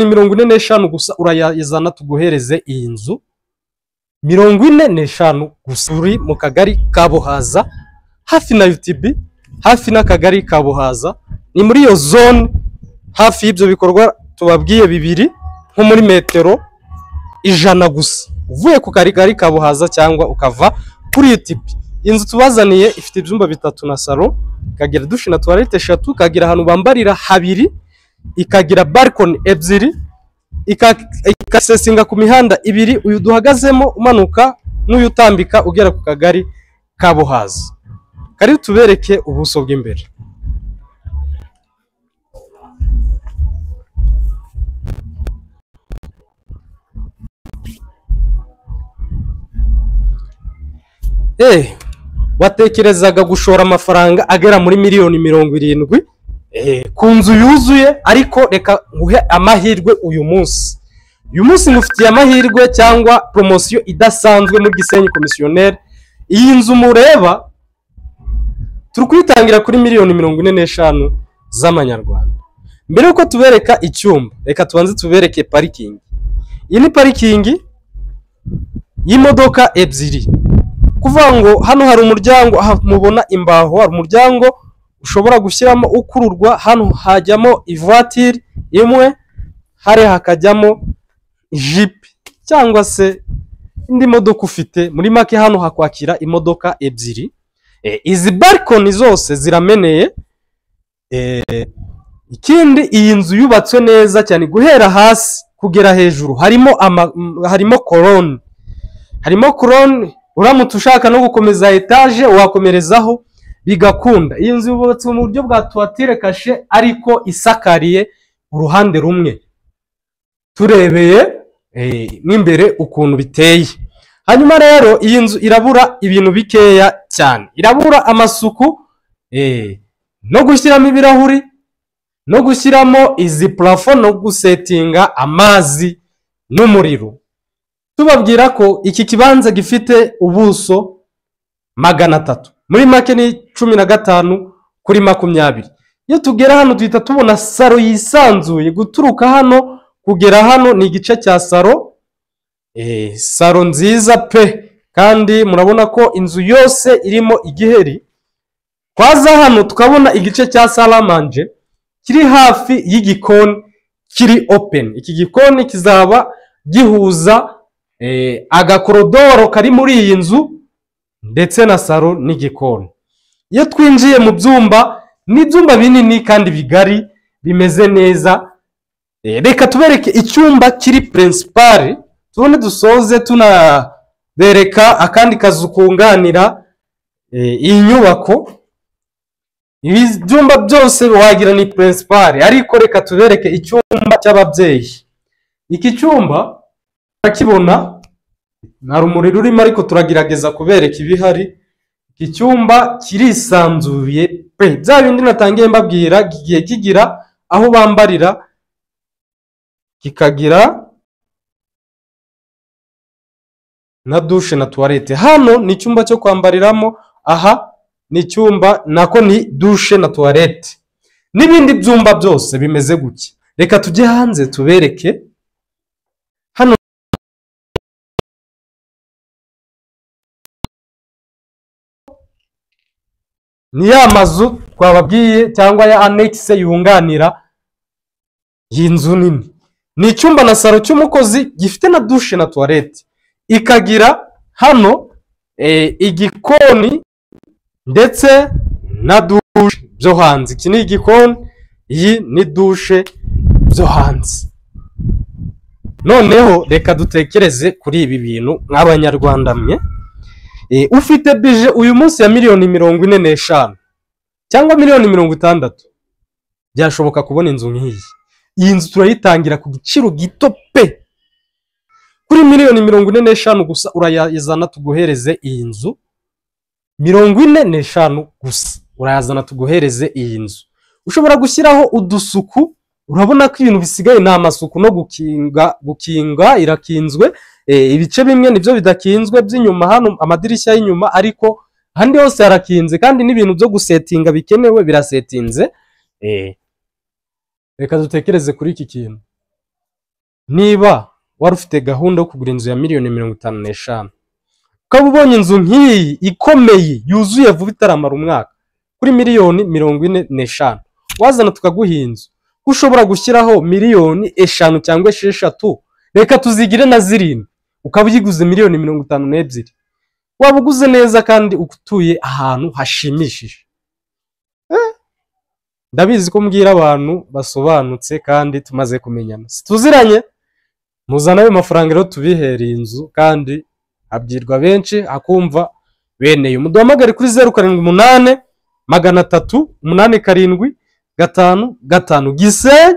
Miliyoni 45 gusa urayazana tuguhereze iyi nzu. 45 gusa. Uri mu kagari ka Buhaza, hafi na UTB, hafi n'akagari ka Buhaza, ni muri iyo zone hafi y'ibyo bikorwa tubabwiye bibiri, nko muri metero 100 gusa uvuye ku kagari ka Buhaza cyangwa ukava kuri UTB. Inzu tubazaniye ifite ibyumba 3 na salo, ikagira dushe na toilette 3, ikagira ahantu bambarira 2, ikagira balcony 2, ikasesinga ku mihanda 2, uyu duhagazemo umanuka n'uyu utambika ugera ku kagari ka Buhaza. Kari tubereke ubuso bw'imbere. Watekerezaga gushora amafaranga agera muri miliyoni 70 ku nzu yuzuye, ariko reka nguhe amahirwe uyu munsi. Uyu munsi ngufitiye amahirwe cyangwa promosiyo idasanzwe muri Gisenyi Commissionaire. Iyi nzu mureba turi kuyitangira kuri miliyoni 45 z'amanyarwanda. Mbere yuko tubereka icyumba, reka tubanze tubereke parikingi. Iyi ni parikingi y'imodoka 2. Kuvuga ngo hano hari umuryango, aha mubona imbaho, hari umuryango ushobora gushyiramo ukururwa, hano hajyamo ivatiri imwe, hari hakajyamo jipe cyangwa se indi modoka ufite. Muri make hano hakwakira imodoka 2. Izi balcony zose zirameneye. Ikindi iyi nzu yubatswe neza cyane guhera hasi kugera hejuru, harimo colonne. Harimo colonne, uramutse ushaka no gukomeza etage wakomerezaho bigakunda. Iyi nzu yubatswe mu buryo bwa toiture caché ariko isakariye uruhande rumwe. Turebeye n'imbere ukuntu biteye. Hanyuma rero iyi nzu irabura ibintu bikeya cyane. Irabura amasuku, no gushyiramo ibirahuri, no gushyiramo izi plafond, no gusetinga amazi n'umuriro. Tubabwira ko iki kibanza gifite ubuso 300. Muri make ni 15 kuri 20. Iyo tugera hano duhita tubona salo yisanzuye. Guturuka hano kugera hano ni igice cya salo. Salo nziza pe, kandi murabona ko inzu yose irimo igiheri. Twaza hano tukabona igice cya salamanje kiri hafi y'igikoni kiri open. Iki gikoni kizaba gihuza agakorodoro kari muri iyi nzu ndetse na salo n'igikoni. Iyo twinjiye mu byumba, ni ibyumba binini kandi bigari bimeze neza. Reka tubereke icyumba kiri principal, tubone dusoze tunabereka akandi kazu kunganira iyi nyubako. Ibi byumba byose wagira ni principal, ariko reka tubereke icyumba cy'ababyeyi. Iki cyumba turakibona, nta rumuri rurimo ariko turagerageza kubereka ibihari. Iki cyumba kirisanzuye pe, bya bindi natangiye mbabwira kigiye kigira aho bambarira, kikagira na dushe na toilette. Hano ni icyumba cyo kwambariramo, aha ni icyumba nako ni dushe na toilette n'ibindi byumba byose bimeze gutya. Reka tujye hanze tubereke. Hano ni ya mazu twababwiye cyangwa ya annexe yunganira iyi nzu nini. Ni icyumba na salo cy'umukozi gifite na dushe na toilette, ikagira hano igikoni ndetse na dushe byo hanze. Iki ni igikoni, iyi ni dushe byo hanze. Noneho reka dutekereze kuri ibi bintu nk'abanyarwanda mwe. Ufite bije uyu munsi ya miliyoni 45 cyangwa miliyoni 60, byashoboka kubona inzu nk'iyi. Iyi nzu turayitangira ku giciro gito pe, kuri miliyoni 45 gusa urayazana tuguhereze iyi nzu. 45 gusa urayazana tuguhereze iyi nzu. Ushobora gushyiraho udusuku, urabona ko ibintu bisigaye ni amasuku no gukinga irakinzwe. Ibice bimwe nibyo bidakinzwe by'inyuma hano, amadirishya y'inyuma, ariko ahandi hose harakinze, kandi n'ibintu byo gusetinga bikenewe birasetinze. Reka dutekereze kuri iki kintu. Niba wari ufite gahunda yo kugura inzu ya miliyoni 55, ukaba ubonye inzu nk'iyi ikomeye yuzuye vuba itaramara umwaka kuri miliyoni 45, wazana tukaguha inzu. Ko ushobora gushyiraho miliyoni 5 cyangwa 6, reka tuzigire na 7, ukaba uyiguze miliyoni 52, waba uguze neza kandi utuye ahantu hashimishije. Ndabizi ko mbwira abantu basobanutse kandi tumaze kumenyana, tuziranye. Muzana ayo mafaranga rero tubihereye inzu, kandi abyirwa benshi akumva beneyo. Muduhamagare kuri 078 300 87 55, Gisenyi.